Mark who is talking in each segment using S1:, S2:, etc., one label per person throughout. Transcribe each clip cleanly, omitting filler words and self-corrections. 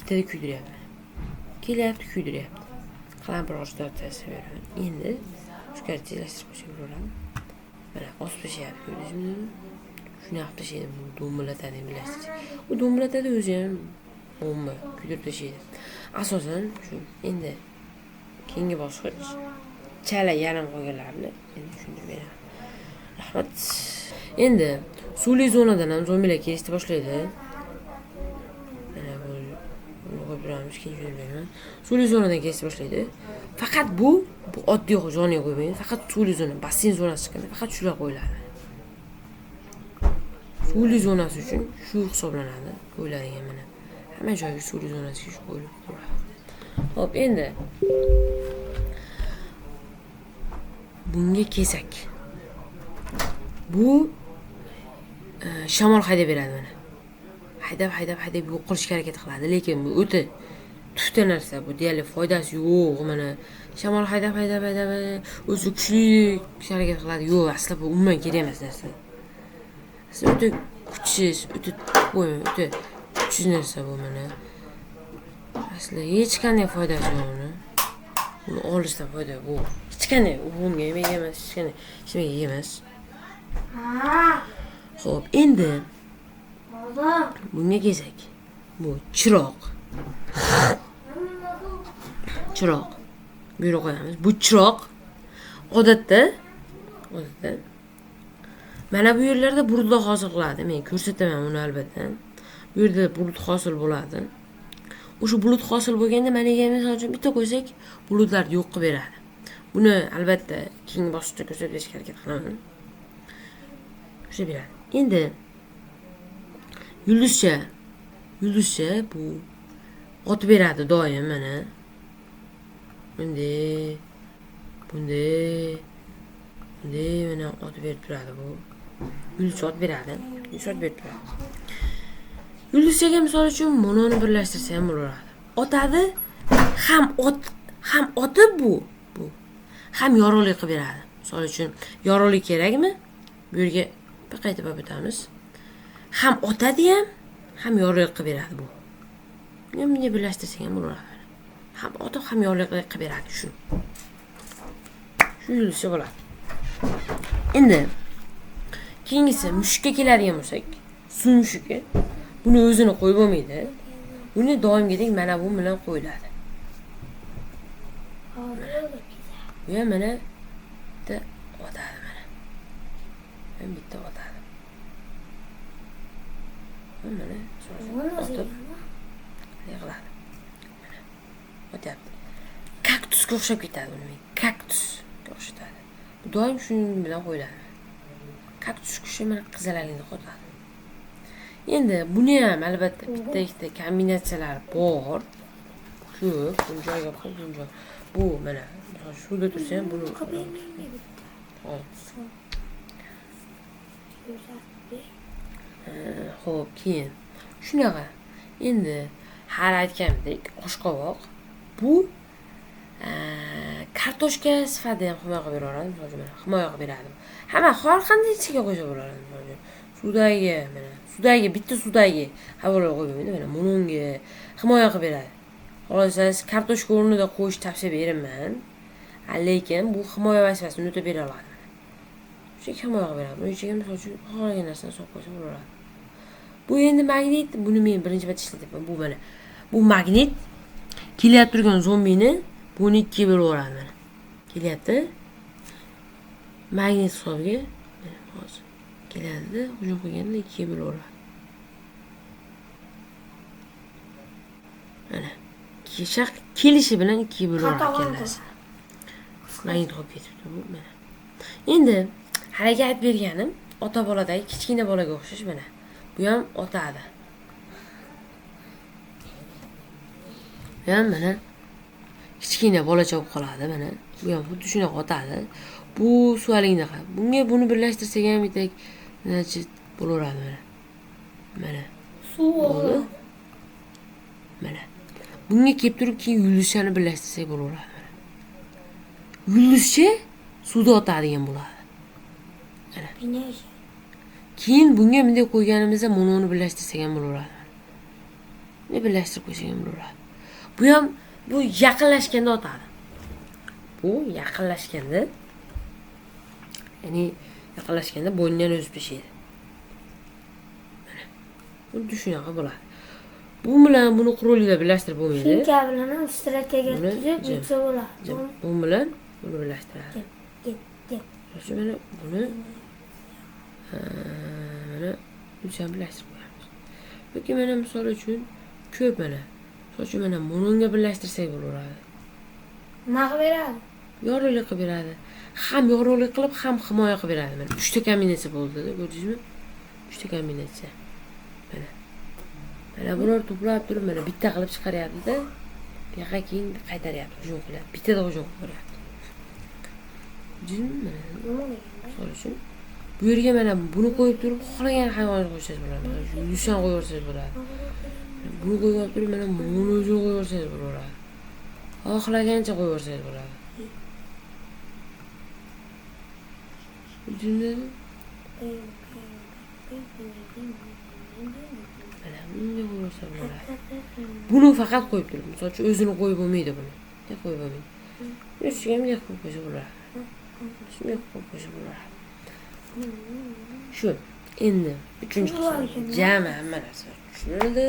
S1: Bittada kuydiryapti. Kelyapti, kuydiryapti. Qalampir og'och beraman. Endi shu tezlashtirib qo'ysak bo'ladi. Mana osib tashlayapti, ko'rdingizmi? Shuni qilib tashlaydi, bu do'mbilatadi birlashtirsa. U do'mbilatadi o'zi ham bomba kuydirib tashlaydi. Asosan shu. Endi keyingi bosqich chala yarim qolganlarni endi tushuntirib beraman. Rahmat. Endi suvli zonadan ham zombilar kelishni boshlaydi. Mana buni qo'yib turamiz, keyin tushuntirib beraman. Suvli zonadan kelishni boshlaydi. Faqat bu oddiy zonaga qo'ymaydi, faqat suvli zona, basseyn zonasi chiqqanda faqat shular qo'yiladi. Suvli zonasi uchun shu hisoblanadi, qo'yiladigan mana. Hamma joyga suvli zonasiga shu qo'yilib turadi. Xo'p, endi bunga kelsak. Bu shamol haydab beradi mana. Haydab yo'q qilishga harakat qiladi, lekin bu o'ta tufta narsa, bu deyarli foydasi yo'q mana. Shamol haydab o'zi kuchli harakat qiladi. Yo'q, asli bu umuman kerak emas narsa. Asli o'ta kuchsiz, o'ta o'ta kuchsiz narsa bu mana. Asli hech qanday foydasi yo'q uni. Buni olishdan foyda bu. Hech qanday bunga emas, hech qanday hech nimaga emas. Xo'p, endi bunga kelsak. Bu chiroq. Chiroq. Bu yerga qo'yamiz. Bu chiroq odatda mana bu yerlarda bulutlar hosil qiladi. Men ko'rsataman uni albatta. Bu yerda bulut hosil bo'ladi. O'sha bulut hosil bo'lganda mana misol uchun bitta qo'ysak, bulutlarni yo'q qilib beradi. Buni albatta keyingi bosqichda ko'rsatib berishga harakat qilaman. O'sha beradi. Endi yulduzcha bu otib beradi doim mana. Bunday mana otib berib turadi bu. Yulduzcha otib beradi. Yulduzcha otib berib turadi. Yulduzchaga misol uchun mononi birlashtirsa ham bo'ladi. Otadi, ham otib bu ham yorug'lik qilib beradi. Misol uchun yorug'lik kerakmi? Bu yerga bir qaytib olib o'tamiz. Ham otadi ham, ham yorug'lik qilib beradi bu. Bunday birlashtirsak ham bo'ladi. Ham otib, ham yorug'lik qilib beradi shu. Shu yulduzcha bo'ladi. Endi keyingisi mushukka keladigan bo'lsak, suv mushuki. Buni o'zini qo'yib bo'lmaydi. Buni doimgidek mana bu bilan qo'yiladi. Bu ham mana bitta otadi mana. Ham bitta otadi. Bu mana otib ne qiladi? Mana otyapti. Kaktusga o'xshab ketadi buni men. Kaktusga o'xshatadi. Bu doim shuning bilan qo'yiladi. Kaktus kushi mana qizalaligini qotadi. Endi buni ham albatta bitta ikkita kombinatsiyalar bor. Ko'p, buni joyiga qo'yib, buni joy. Bu mana suvda tursa ham buni Xo'p, keyin shunaqa. Endi hali aytganimdek, oshqovoq bu kartoshka sifatida ham himoya qilib beraveradi, misol uchun mana himoya qilib beradi. Hamma har qanday ichiga qo'ysa bo'ladi, misol uchun. Suvdagi mana suvdagi bitta suvdagi havolar qo'yib bermaydi, mana bunga himoya qilib beradi. Xohlasangiz kartoshka o'rnida qo'yish tavsiya beraman. Lekin bu himoya vazifasini o'tab bera oladi. Shu himoya qilib beradi. Buning ichiga misol uchun xohlagan narsani solib qo'ysa bo'ladi. Bu endi magnit, buni men birinchi marta ishlatyapman. Bu mana bu magnit kelyapti turgan zombini buni ikkiga bo'lib yuboradi mana. Kelyapti. Magnit hisobiga mana hozir keladi, hujum qilganda ikkiga bo'lib yuboradi. Mana kelishi bilan ikkiga bo'lib yuboradi kallasini. Magnit qolib ketibdi bu mana. Endi haligi aytib berganim ota boladagi kichkina bolaga o'xshash mana. Bu ham otadi. Bu ham mana kichkina bolacha bo'lib qoladi mana. Bu ham xuddi shunaqa otadi. Bu suvaliknaqa. Bunga buni birlashtirsak ham bitta значит bo'laveradi mana. Mana.
S2: Suv
S1: bo'ldi. Mana. Bunga kelib turib keyin yulduzchani birlashtirsak bo'laveradi mana. Yulduzcha suvda otadigan bo'ladi. Mana. Keyin bunga bunday qo'yganimizda mononi birlashtirsak ham bo'laveradi. Buni birlashtirib qo'ysak ham bo'ladi. Bu ham bu yaqinlashganda otadi. Bu yaqinlashganda, ya'ni yaqinlashganda bo'ynidan o'zib tashlaydi. Mana. Xuddi shunaqa bo'ladi. Bu bilan buni qurollar birlashtirib bo'lmaydi.
S2: Finka bilan ham strategiya tuzib yutsa bo'ladi.
S1: Bu bilan buni birlashtiradi. Mana buni mana buni birlashtirib qo'yamiz. Yoki mana misol uchun ko'p mana. Misol uchun mana bunga birlashtirsak bo'laveradi.
S2: Nima qilib beradi?
S1: Yorug'lik qilib beradi. Ham yorug'lik qilib, ham himoya qilib beradi. Mana 3 ta kombinatsiya bo'ldi-da, ko'rdingizmi? 3 ta kombinatsiya. Mana. Mana bular to'plab turib, mana bitta qilib chiqaryapti-da. Bu yoqqa keyin qaytaryapti, hujum qilyapti. Bittada hujum qilib beryapti. Ko'rdingizmi? Mana. Misol uchun bu yerga mana buni qo'yib turib, xohlagan hayvonni qo'ysangiz bo'ladi. Yusan qo'yib bo'ladi. Buni qo'yib turib, mana buni o'zini qo'yib yuborsangiz bo'ladi. Xohlagancha qo'yib yuborsangiz bo'ladi. Ko'rdingizmi? Mana bunday qo'yib yuborsa bo'ladi. Buni faqat qo'yib turib, misol uchun o'zini qo'yib bo'lmaydi buni. Ne qo'yib bo'lmaydi. Ustiga bunday qo'yib qo'ysa bo'ladi. Shunday qo'yib qo'ysa bo'ladi. Shu endi 3-qism jami hamma narsa tushunildi.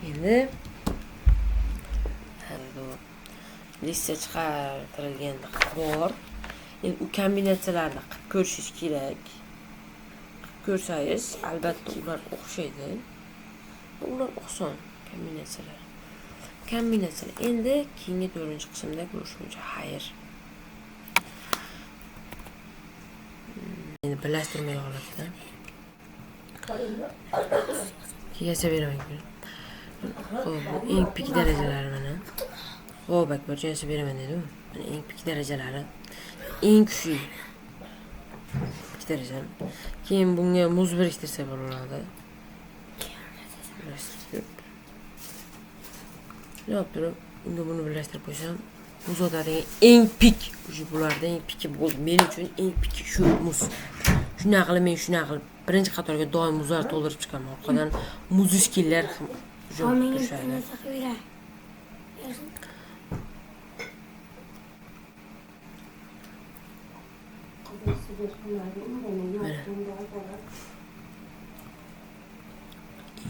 S1: Endi lista chiqartirilgan bor. Endi u kombinatsiyalarni qilib ko'rishingiz kerak. Qilib ko'rsangiz, albatta ular o'xshaydi. Ular oson kombinatsiyalar. Kombinatsiyalar. Endi keyingi 4-qismda ko'rishguncha xayr. Endi birlashtirmay holatda. Kelsa beraman. Xo'p, bu eng pik darajalari mana. Xo'p, Akbarjon yasab beraman dedim. Mana eng pik darajalari. Eng kuchli pik daraja. Keyin bunga muz biriktirsa bo'ladi. Birlashtirib. Turib, unga buni birlashtirib qo'ysam, muz otadigan eng pik, o'sha bularda eng piki bo'ldi. Men uchun eng piki shu muz. Shunaqa qilib men shunaqa qilib birinchi qatorga doim muzlar to'ldirib chiqaman. Orqadan muz skillar turishadi. Mana.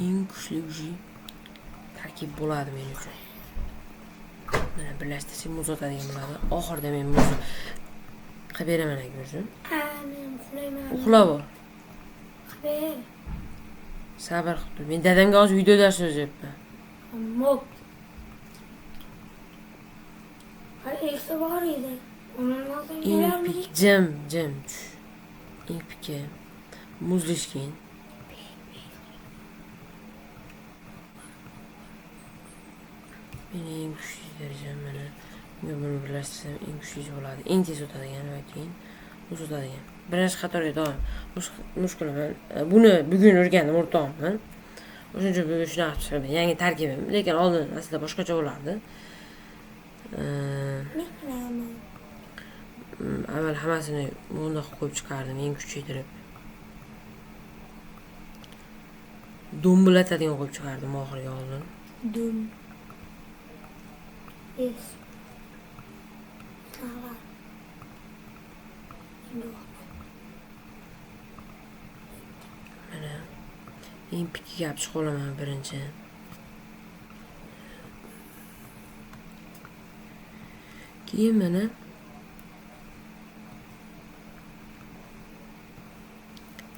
S1: Eng kuchli uji tarkib bo'ladi men uchun. Mana birlashtirsak muz otadigan bo'ladi. Oxirida men muz qilib beraman Akbarjon.
S2: Men uxlayman.
S1: Uxlab ol.
S2: Qilib ber.
S1: Sabr qilib tur. Men dadamga hozir video dars yozyapman.
S2: Mok. Hali eksa bor edi.
S1: Eng pik jim jim tush. Eng piki muzlashgan. Meni eng kuchli darajam mana. Bunga buni birlashtirsam eng kuchlisi bo'ladi. Eng tez o'tadigan va keyin muz o'tadigan. Birinchi qatorga doim muz qilaman. Buni bugun o'rgandim o'rtog'imdan. O'shuning uchun bugun shunaqa chiqardim. Yangi tarkibim, lekin oldin aslida boshqacha bo'lardi. Avval hammasini bundoq qo'yib chiqardim, eng kuchaytirib. Do'mbilatadigan qo'yib chiqardim oxirgi oldin.
S2: Dum. Yes.
S1: Mana eng pikiga olib chiqa olaman birinchi. Keyin mana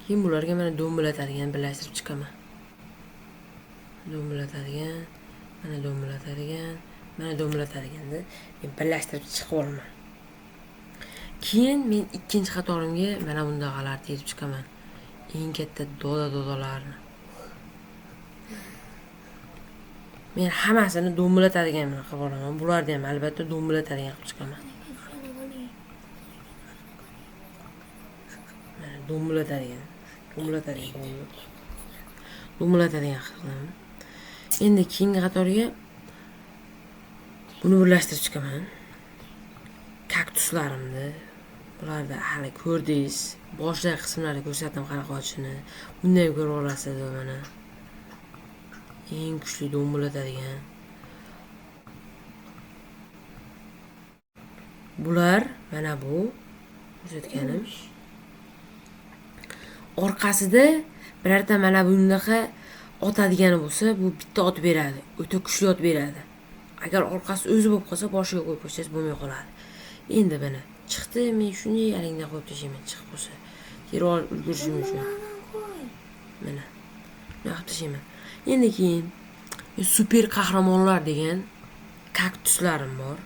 S1: keyin bularga mana do'mbilatadigan birlashtirib chiqaman. Do'mbilatadigan, mana do'mbilatadigan, mana do'mbilatadiganni men birlashtirib chiqib olaman. Keyin men ikkinchi qatorimga mana bundaqalarni terib chiqaman. Eng katta doda-dodalarni. Men hammasini do'mbilatadigan qilib olaman. Bularni ham albatta do'mbilatadigan qilib chiqaman. Mana do'mbilatadigan, do'mbilatadigan, do'mbilatadigan qilaman. Endi keyingi qatorga buni birlashtirib chiqaman. Kaktuslarimni, bularni hali ko'rdingiz. Boshidagi qismlarni ko'rsatdim qanaqa ochishini. Bunday ham ko'rib olasiz mana. Eng kuchli do'mbilatadigan. Bular mana bu ko'rsatganim. Orqasida birorta mana bunaqa otadigani bo'lsa, bu bitta ot beradi. O'ta kuchli ot beradi. Agar orqasi o'zi bo'lib qolsa, boshiga qo'yib qo'ysangiz bo'lmay qoladi. Endi mana chiqdi, men shunday alingdan qo'yib tashlayman, chiqib qolsa. Terib olib ulgurishim uchun. Mana. Bunaqa qilib tashlayman. Endi keyin super qahramonlar degan kaktuslarim bor.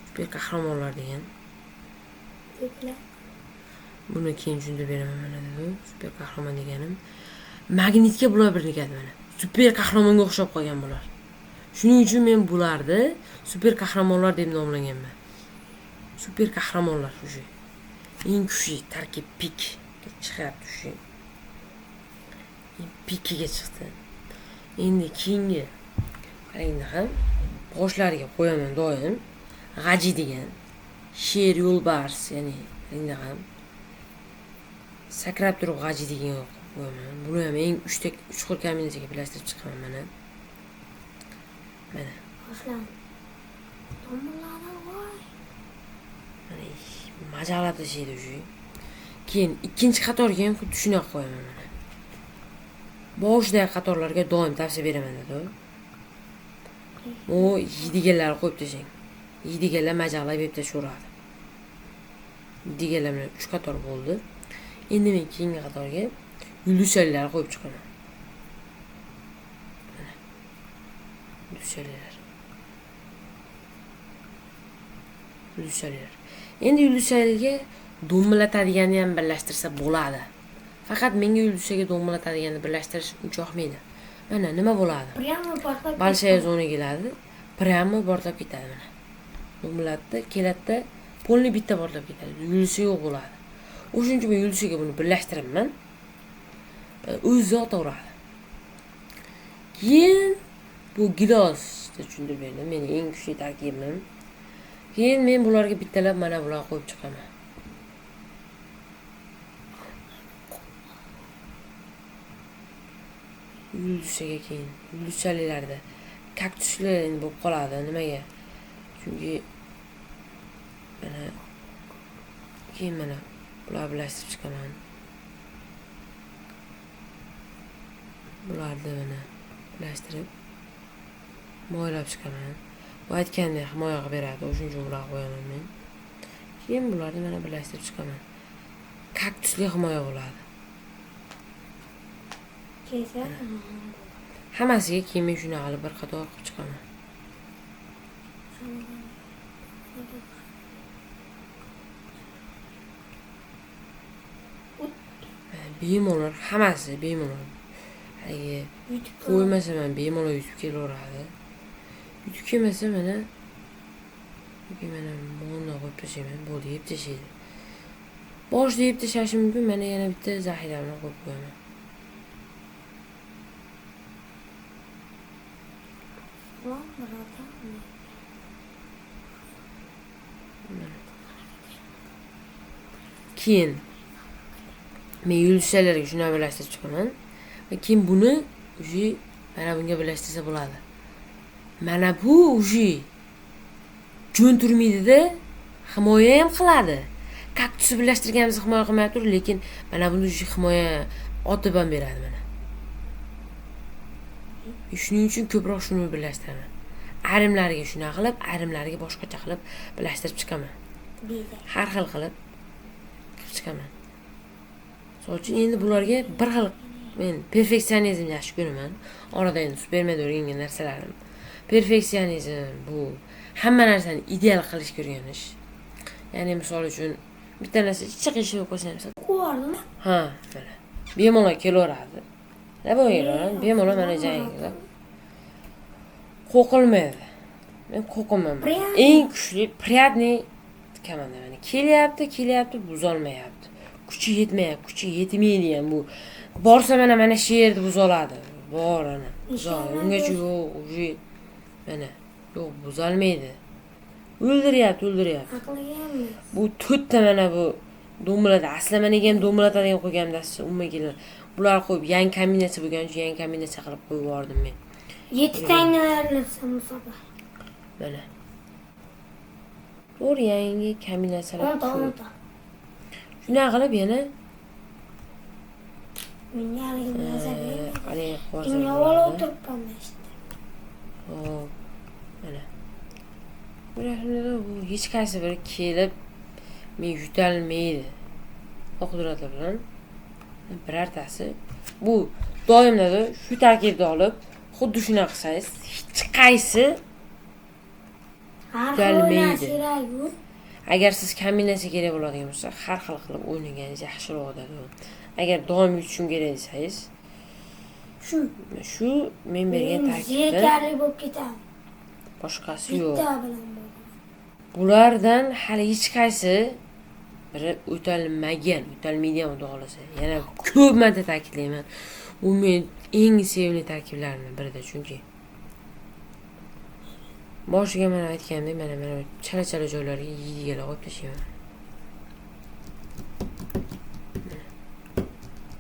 S1: Super qahramonlar degan. Buni keyin tushuntirib beraman mana dedi. Super qahramon deganim. Magnitga bular birikadi mana. Super qahramonga o'xshab qolgan bular. Shuning uchun men bularni super qahramonlar deb nomlaganman. Super qahramonlar shu. Eng kuchli tarkib pik chiqyapti shu. Pikiga chiqdi. Endi keyingi qarangda ham boshlariga qo'yaman doim g'aji degan sher yo'lbars, ya'ni endi ham sakrab turib g'aji degan qo'yaman. Buni ham eng uch xil kombinatsiyaga birlashtirib chiqaman mana. Mana. Mana majalab tashlaydi shu. Keyin ikkinchi qatorga ham xuddi shunaqa qo'yaman mana. Boshidagi qatorlarga doim tavsiya beraman dedi. O yeydiganlarni qo'yib tashlang. Yeydiganlar majaqlab yeb tashaveradi. Yeydiganlar bilan 3 qator bo'ldi. Endi men keyingi qatorga yulduzchalarni qo'yib chiqaman. Mana. Yulduzchalar. Yulduzchalar. Endi yulduzchalarga do'milatadigani ham birlashtirsa bo'ladi. Faqat menga yulduzchaga do'milatadigani birlashtirish uncha yoqmaydi. Mana nima bo'ladi? Большая zona keladi, prямо portlab ketadi mana. Do'mbilatdi, keladida, polni bitta portlab ketadi. Yulduzcha yo'q bo'ladi. O'shuning uchun men yulduzchaga buni birlashtiraman. O'zi otaveradi. Keyin bu gilos tushuntirib berdim. Meni eng kuchli tarkibim. Keyin men bularga bittalab mana bularni qo'yib chiqaman. Yulduzchaga keyin yulduzchalarda kaktuslar endi bo'lib qoladi. Nimaga? Chunki mana keyin mana bular birlashtirib chiqaman. Bularni mana birlashtirib moylab chiqaman. Bu aytgandek himoya qilib beradi. O'shuning uchun bularni qo'yaman men. Keyin bularni mana birlashtirib chiqaman. Kaktusli himoya bo'ladi. Hammasiga keyin men shuni olib bir qator qilib chiqaman. Bemalol hammasi bemalol. Haligi qo'ymasam ham bemalol yutib kelaveradi. Yutib kelmasa mana yoki mana buni qo'yib tashlayman, bo'ldi, yeb tashlaydi. Boshida yeb tashlashim mumkin, mana yana bitta zaxiramni qo'yib qo'yaman. Keyin men yulduzchalarga shuni birlashtirib chiqaman va keyin buni уже mana bunga birlashtirsa bo'ladi. Mana bu уже jo'n turmaydida, himoya ham qiladi. Kaktusni birlashtirganimiz himoya qilmay turib, lekin mana buni уже himoya otib ham beradi mana. Shuning uchun ko'proq shuni birlashtiraman. Ayrimlariga shunaqa qilib, ayrimlariga boshqacha qilib birlashtirib chiqaman. Har xil qilib chiqaman. Misol uchun endi bularga bir xil men perfeksionizmni yaxshi ko'raman. Orada endi Supermenda o'rgangan narsalarim. Perfeksionizm bu hamma narsani ideal qilishga o'rganish. Ya'ni misol uchun bitta narsa chiq ishib qo'ysa ham
S2: Qo'yardimi?
S1: Ha, mana. Bemalol kelaveradi. Nima bo'lgan? Bemalol mana jang qilib. Qo'rqilmaydi. Men qo'rqaman. Eng kuchli, приятный komanda mana kelyapti, kelyapti, buzolmayapti. Kuchi yetmayapti, kuchi yetmaydi ham bu. Borsa mana mana shu yerda buzoladi. Bor ana. Ungacha yo'q, уже mana yo'q, buzolmaydi. O'ldiryapti, o'ldiryapti. Bu to'rtta mana bu do'miladi. Asli mana ham do'milatadigan qo'yganimda umuman keladi. Bular qo'yib yangi kombinatsiya bo'lgani uchun yangi kombinatsiya qilib qo'yib yubordim men.
S2: 7 tangni ayirlasam bu safar.
S1: Mana. To'g'ri, yangi kombinatsiyalar
S2: 10 ta
S1: ko'p.
S2: 10 ta.
S1: Shunaqa qilib yana
S2: Menga haligi narsa bermaydi.
S1: haligi qilib yuborsa
S2: Menga avval
S1: bo'ladi.
S2: o'tiribman işte.
S1: Hop. Mana. Bular bu hech qaysi biri kelib men yutalmaydi. Qudratlar bilan birortasi bu doimda shu tarkibni olib xuddi shunaqa qilsangiz hech qaysi
S2: Har xil
S1: Yutalmaydi.
S2: o'ynash kerak-ku.
S1: Agar siz kombinatsiya kerak bo'ladigan bo'lsa, har xil qilib o'ynaganingiz yaxshiroq bo'ladi. Agar doim yutishim kerak desangiz,
S2: Shu.
S1: shu men bergan tarkibdan
S2: Zerikarli bo'lib ketadi.
S1: boshqasi yo'q.
S2: Bitta bilan bo'ladi.
S1: Bulardan hali hech qaysi biri o'talmagan, o'talmaydigan xudo xohlasa. Yana ko'p marta ta'kidlayman. Bu men eng sevimli tarkiblarimdan biridir, chunki boshiga mana aytganimdek, mana chala-chala joylarga yeydiganlar qo'yib tashlayman.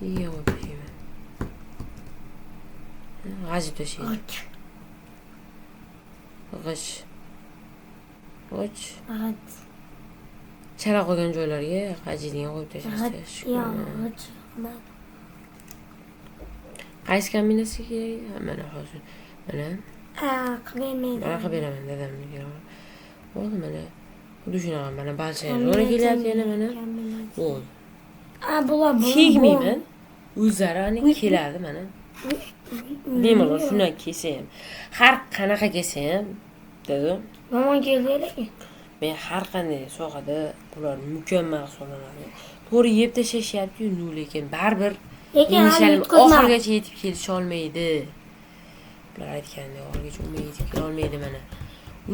S1: Yegan qo'yib tashlayman. G'ajib tashlayman.
S2: Och.
S1: G'ich. G'ich.
S2: G'aj.
S1: Chala qolgan joylarga g'ajiydigan qo'yib tashlashdi.
S2: G'aj. Yo, g'aj.
S1: Qaysi kombinatsiya kerak? Mana hozir. Mana.
S2: Ha, qilib bermaydi.
S1: Mana qilib beraman dadamga. Bo'ldi mana. Xuddi shunaqa mana balcha zo'ra kelyapti yana mana. Bo'ldi.
S2: Ha, bular bu.
S1: Tegmayman. O'zlari ani keladi mana. Bemalol shundan kelsa ham, har qanaqa kelsa ham, dedi.
S2: Yomon keldi lekin.
S1: Men har qanday sohada bular mukammal hisoblanadi. To'g'ri yeb tashlashyapti-yu, lekin baribir
S2: Lekin hali yutqizmadi.
S1: Oxirigacha yetib kelisha olmaydi. Bular aytgandek oxirigacha umuman yetib kela olmaydi mana.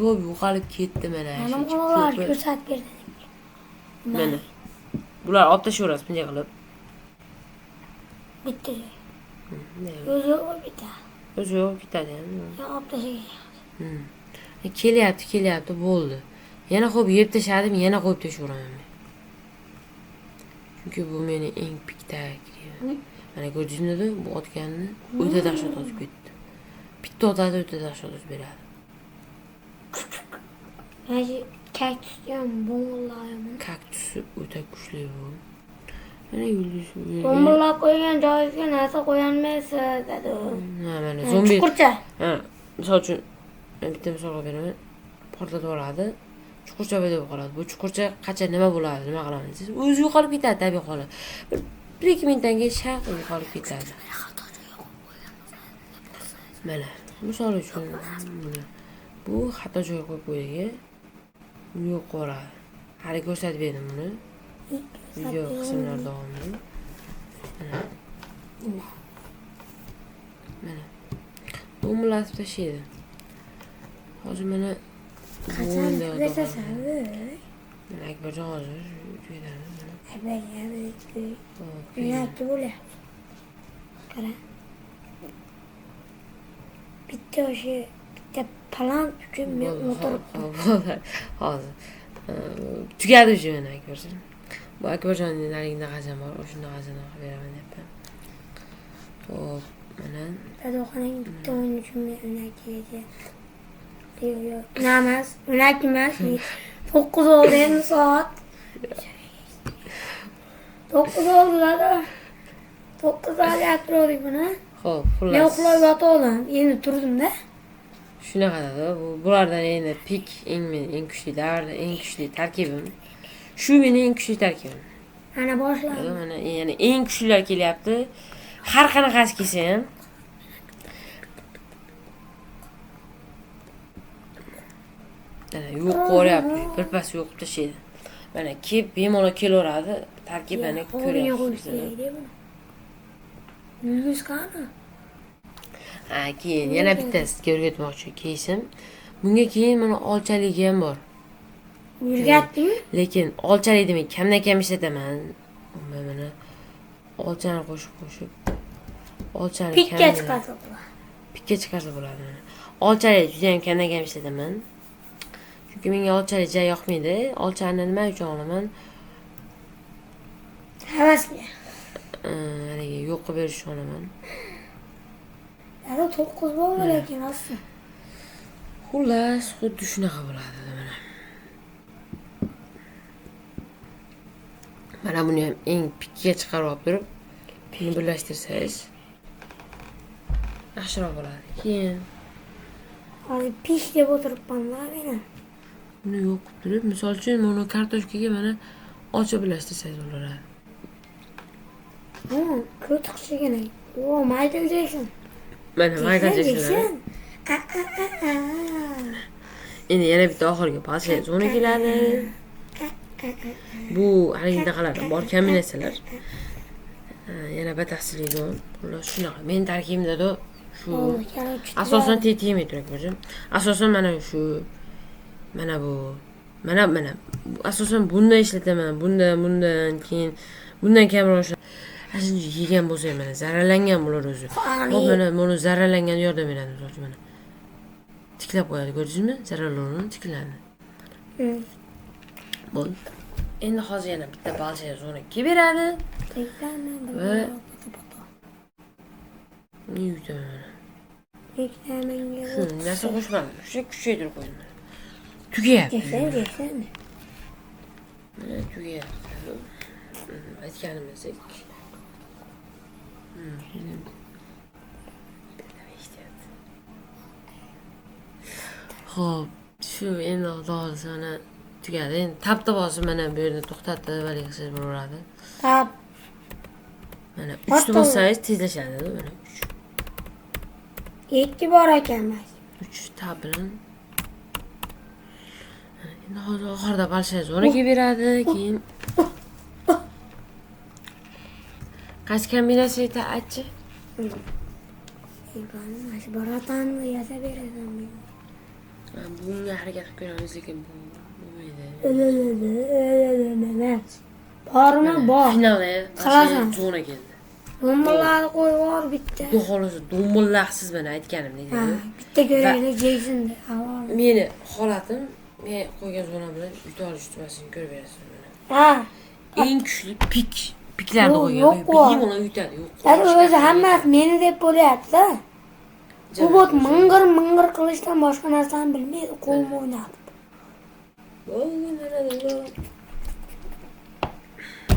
S1: Yo'q, yo'qolib ketdi mana.
S2: Mana bular ko'rsatib berdi.
S1: Mana. Bular olib tashlayverasiz bunday qilib.
S2: Bitta joy. O'zi yo'q bitadi.
S1: O'zi yo'q bitadi ham.
S2: Ya olib tashlagan.
S1: Kelyapti, kelyapti, bo'ldi. Yana qo'yib yeb tashladim, yana qo'yib tashlayveraman men. Chunki bu meni eng piktak. Mana ko'rdingizmi, bu otganini o'ta dahshat otib ketdi. Bitta otadi, o'ta dahshat otib beradi.
S2: Mana shu kaktusga ham bo'ng'illar.
S1: Kaktusi o'ta kuchli bu. Mana yulduz.
S2: Bo'ng'illar qo'ygan joyingizga narsa qo'yolmaysiz, dedi.
S1: Ha, mana zombi.
S2: Chuqurcha.
S1: Ha, misol uchun men bitta misol qilib beraman. Portlatib oladi. Chuqurcha paydo bo'lib qoladi. Bu chuqurcha qachon nima bo'ladi, nima qilamiz desangiz, o'zi yo'qolib ketadi tabiiy holat. Bir ikki minutdan keyin shaq yo'qolib ketadi. Mana, misol uchun bu xato joyga qo'yib qo'ydik. Yo'q qoladi. Hali ko'rsatib berdim buni. Video qismlar davomida. Mana. Mana. Bu mulatib tashlaydi. Hozir mana
S2: Qachon ko'rsasan?
S1: Mana Akbarjon hozir tugadi.
S2: Mana bo'lyapti. Qara. Bitta o'sha bitta palant uchun men o'tiribman.
S1: Hozir. Tugadi o'sha mana Akbarjon. Bu Akbarjonning narigida g'azam bor, o'shunda g'azamni qilib beraman deyapman. Xo'p, mana.
S2: Dadoxonaning bitta o'yin uchun men 12gacha. Yo'q, yo'q. Emas, 12 emas. 9 oldi endi soat. 9 oldi dada. 9 olyapti buni.
S1: Xo'p,
S2: Men
S1: xullas.
S2: uxlab yotgandim, endi turdim-da.
S1: Shunaqa dada, bu bulardan endi pik eng kuchli davr, eng kuchli tarkibim. Shu meni eng kuchli tarkibim.
S2: Mana boshlandi.
S1: Mana ya'ni eng kuchlilar kelyapti. Har qanaqasi kelsa ham. Mana yo'q ko'ryapti, birpas yo'q tashlaydi. Mana kelib bemalol kelaveradi, tarkib mana ko'ryapsiz.
S2: Yulduz qani?
S1: Ha, keyin yana bitta sizga o'rgatmoqchi keysim. Bunga keyin mana olchaligi ham bor.
S2: O'rgatdingmi?
S1: Lekin olchalikni men kamdan kam ishlataman. Mana olchani qo'shib olchani
S2: Pikka chiqarsa bo'ladi.
S1: Pikka chiqarsa bo'ladi mana. Olchalik juda ham kamdan kam ishlataman. Chunki menga olchalik juda yoqmaydi. Olchani nima uchun olaman?
S2: Havasga.
S1: Haligi yo'q qilib berish olaman.
S2: Dada 9 bo'ldi lekin rosti.
S1: Xullas, xuddi shunaqa bo'ladi mana. Mana buni ham eng pikka chiqarib olib turib, buni birlashtirsangiz yaxshiroq bo'ladi. Keyin
S2: hozir pish deb o'tiribman-da meni.
S1: Buni yo'q qilib turib, misol uchun buni kartoshkaga mana olcha birlashtirsangiz bo'ladi.
S2: Ko'ti kichkina. O, Michael Jackson.
S1: Mana Michael Jackson. Endi yana bitta oxirgi pasha zona keladi. Bu haligidaqalar bor kombinatsiyalar. Yana batafsilli zon. Xullas shunaqa. Men tarkibimda shu asosan tetimay turadi. Asosan mana shu, mana bu, mana mana asosan bundan ishlataman, bundan keyin bundan kamroq shuncha yegan bo'lsa ham mana zararlangan bular o'zi. Hop, mana buni zararlangan yordam beradi misol uchun mana. Tiklab qo'yadi, ko'rdingizmi? Zararlanuvni tikladi. Bo'ldi. Endi hozir yana bitta balcha zona kelib beradi. Va yutaman. Shu narsa qo'shmadim. Shu kuchaytirib qo'ydim. Tugayapti. Mana tugayapti. Aytganimizdek. Xo'p, shu endi xudo xohlasa mana tugadi. Endi tapda bosib mana bu yerda to'xtatib haligi qilsangiz bo'laveradi.
S2: Tap.
S1: Mana 3 ni bossangiz tezlashadi, mana 3.
S2: 2 bor ekan mana.
S1: 3 tap bilan. Endi hozir oxirida balsha zona kelib beradi, keyin qaysi kombinatsiya aytchi?
S2: Mana shu baratanni yasab berasan menga.
S1: Bunga harakat qilib ko'ramiz, lekin bu bo'lmaydi.
S2: Bormi? Bor.
S1: Finalda zona keldi.
S2: Dumbillarni qo'yib yubor bitta.
S1: Xudo xohlasa dumbillarsiz mana aytganimdek.
S2: Bitta ko'raylik Jeksonda.
S1: Meni holatim, men qo'ygan zona bilan yuta olish tutmasini ko'rib berasiz mana.
S2: Ha.
S1: Eng kuchli piklarni qo'ygan. Bemalol yutadi, yo'q.
S2: O'zi hammasi meni deb bo'lyapti-da. Bu bot ming'ir qilishdan boshqa narsani bilmaydi, qo'lni o'ynatib.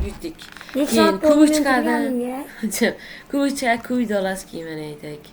S1: Yutdik. Keyin kubok chiqadi. Kubok chiqadi, kubokni olasiz keyin mana aytaylik.